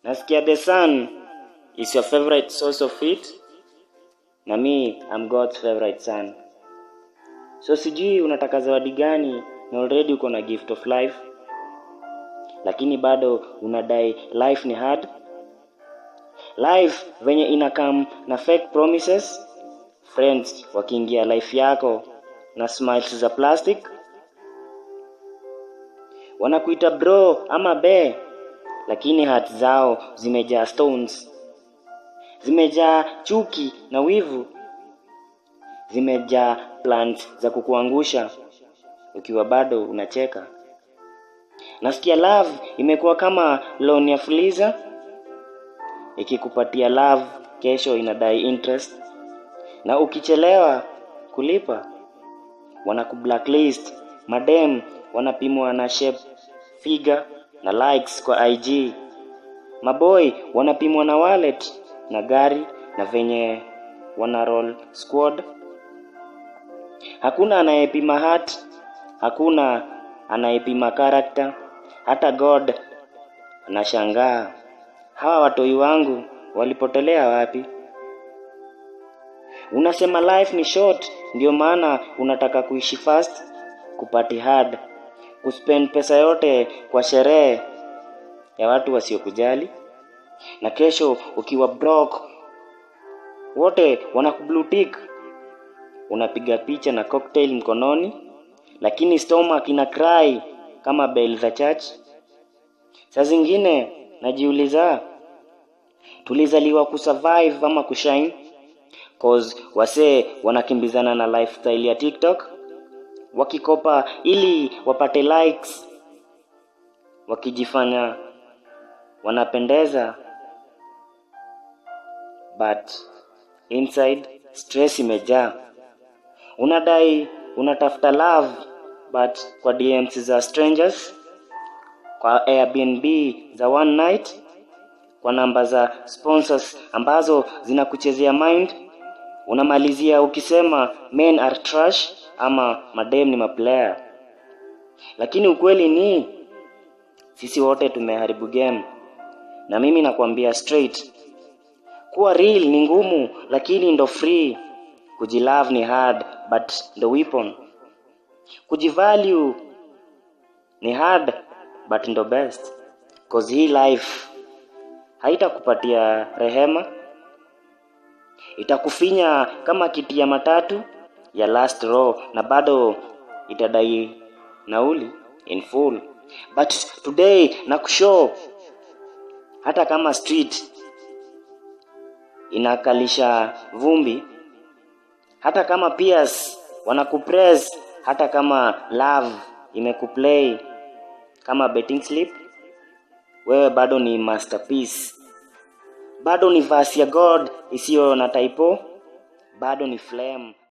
Nasikia the sun is your favorite source of heat, na me, I'm God's favorite son. So sijui unataka zawadi gani na already uko na gift of life, lakini bado unadai life ni hard. Life venye inacome na fake promises, friends wakiingia life yako na smiles za plastic, wanakuita bro ama bae, lakini heart zao zimejaa stones, zimejaa chuki na wivu, zimejaa plans za kukuangusha ukiwa bado unacheka. Nasikia love imekuwa kama loan ya Fuliza, ikikupatia love kesho inadai interest, na ukichelewa kulipa wanakublacklist. Madem wanapimwa na shape, figure na likes kwa IG. Maboy wanapimwa na wallet na gari na venye wana roll squad. Hakuna anayepima heart, hakuna anayepima character. Hata God anashangaa, hawa watoi wangu walipotelea wapi? Unasema life ni short, ndio maana unataka kuishi fast, kuparty hard, kuspend pesa yote kwa sherehe ya watu wasiokujali, na kesho ukiwa broke wote wanakublue tick. Unapiga picha na cocktail mkononi, lakini stomach ina cry kama bell za church. Saa zingine najiuliza, tulizaliwa kusurvive ama kushine? 'Cause wasee wanakimbizana na lifestyle ya TikTok, wakikopa ili wapate likes, wakijifanya wanapendeza, but inside stress imejaa. Unadai unatafuta love, but kwa DMs za strangers, kwa Airbnb za one night, kwa namba za sponsors ambazo zinakuchezea mind, unamalizia ukisema men are trash ama madem ni maplayer. Lakini ukweli ni sisi wote tumeharibu game, na mimi nakwambia straight, kuwa real ni ngumu, lakini ndo free. Kujilove ni hard, but ndo weapon. Kujivalue ni hard, but ndo best. 'Cause hii life haitakupatia rehema, itakufinya kama kiti ya matatu ya last row, na bado itadai nauli in full. But today nakushow, hata kama street inakalisha vumbi, hata kama peers wanakupress, hata kama love imekuplay kama betting slip, wewe bado ni masterpiece, bado ni verse ya God isiyo na typo, bado ni flame.